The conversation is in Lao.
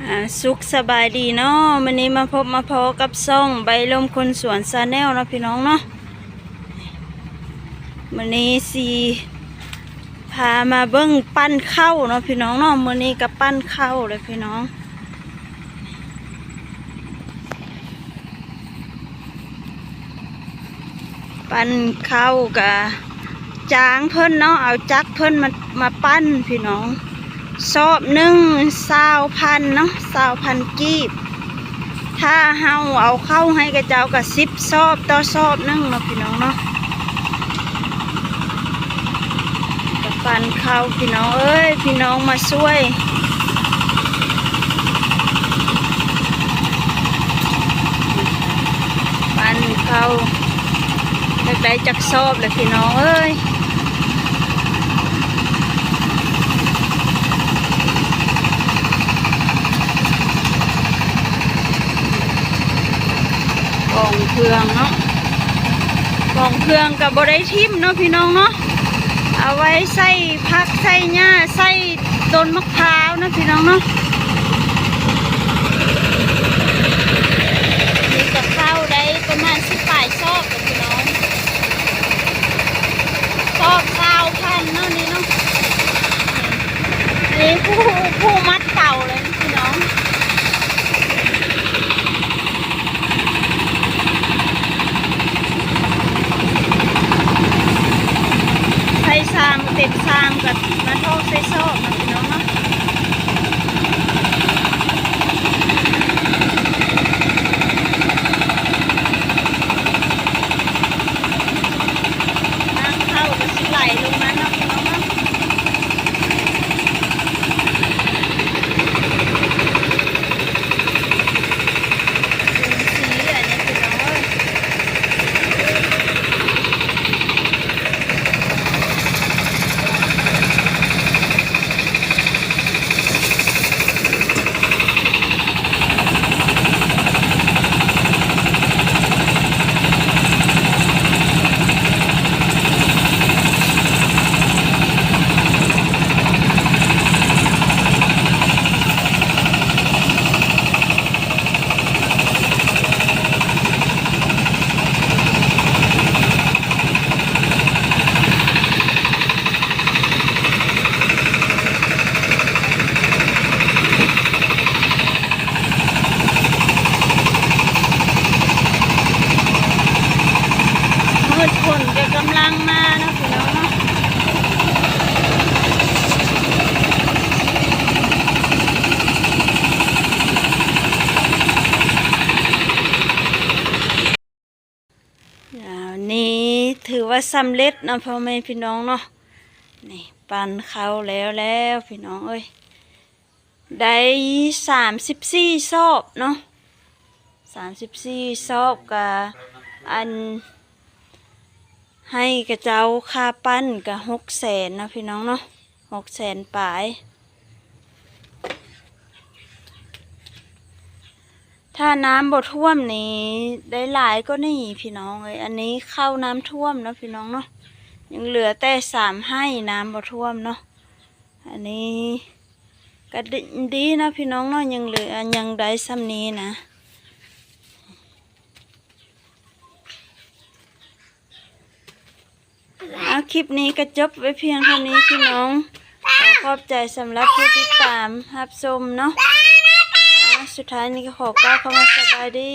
ອ່າ ສຸກສະບາຍດີເນາະ, ມື້ນີ້ມາພົບມາພໍ້ກັບຊ່ອງໃບລົມຄົນສວນ Channel ເນາະພີ່ນ້ອງເນາະ. ມື້ນີ້ຊິພາມາເບິ່ງປັ່ນເຂົ້າເນາະພີ່ນ້ອງເນາະ, ມື້ນີ້ກໍປັ່ນເຂົ້າເລີຍພີ່ນ້ອງ. ປັ່ນເຂົ້າກະຈ້າງເພິ່ນເນາະ, ເອົາຈັກເພິ່ນມາ ມາປັ່ນພີ່ນ້ອງ. ສອບໜຶ່ງຊາວພັນເນາະ, ຊາວພັນກີບ. ຖ້າເຮົາເອົາເຂົ້າໃຫ້ເຂົາເຈົ້າກະສິບສອບຕໍ່ສອບໜຶ່ງເນາະພີ່ນ້ອງເນາະ. ກະປັ່ນເຂົ້າພີ່ນ້ອງເອີຍ, ພີ່ນ້ອງມາຊ່ວຍ ປັ່ນເຂົ້າ. ຢາກໄດ້ຈັກສອບແຫຼະພີ່ນ້ອງເອີຍ. ປອງເຄື່ອງເນາະ, ປອງເຄື່ອງກໍບໍ່ໄດ້ຖິ້ມເນາະພີ່ນ້ອງເນາະ, ເອົາໄວ້ໃສ່ຜັກໃສ່ຫຍ້າ ໃສ່ຕົ້ນໝາກພ້າວເນາະພີ່ນ້ອງເນາະ. ນີ້ກໍເຂົ້າໄດ້ປະມານສິບປາຍສອບແລ້ວພີ່ນ້ອງ, ສອບຊາວພັນເນາະນີ້ເນາະ. ນີ້ຜູ້ ຜູ້ມັດເຕົາເລີຍພີ່ນ້ອງ. ໃສ່ຊາມ ເຕັມຊາມກໍມາຖອກໃສ່ສອບເນາະພີ່ນ້ອງເນາະ. ນ້ຳເຂົ້າກໍຊິໄຫຼລົງນັ້ນເນາະພີ່ນ້ອງເນາະ. ມືດຝົນກໍກຳລັງມາເນາະພີ່ນ້ອງເນາະ. ອ່າ ນີ້ຖືວ່າສຳເລັດເນາະ ພໍ່ແມ່ພີ່ນ້ອງເນາະ. ນີ້ ປັ່ນເຂົ້າແລ້ວແລ້ວພີ່ນ້ອງເອີຍ, ໄດ້ສາມສິບສີ່ສອບເນາະ, ສາມສິບສີ່ສອບ. ກະອັນ ໃຫ້ເຂົາເຈົ້າຄ່າປັ່ນກະຫົກແສນເນາະພີ່ນ້ອງເນາະ, ຫົກແສນປາຍ. ຖ້ານ້ຳບໍ່ຖ້ວມນີ້ໄດ້ຫຼາຍກວ່ານີ້ພີ່ນ້ອງເອີຍ. ອັນນີ້ເຂົ້ານ້ຳຖ້ວມເນາະພີ່ນ້ອງເນາະ, ຍັງເຫຼືອແຕ່ສາມໄຮ່ ນ້ຳບໍ່ຖ້ວມເນາະ. ອັນນີ້ກະດີ ດີເນາະພີ່ນ້ອງເນາະ, ຍັງເຫຼືອ ຍັງໄດ້ຊ່ຳນີ້ນະ. ອ່າ ຄລິບນີ້ກໍຈົບໄວ້ພຽງເທົ່ານີ້ພີ່ນ້ອງ. ຂໍຂອບໃຈສຳລັບຜູ້ຕິດຕາມຮັບຊົມເນາະ. ອ່າ ສຸດທ້າຍນີ້ກໍຂໍກ່າວຄຳວ່າສະບາຍດີ.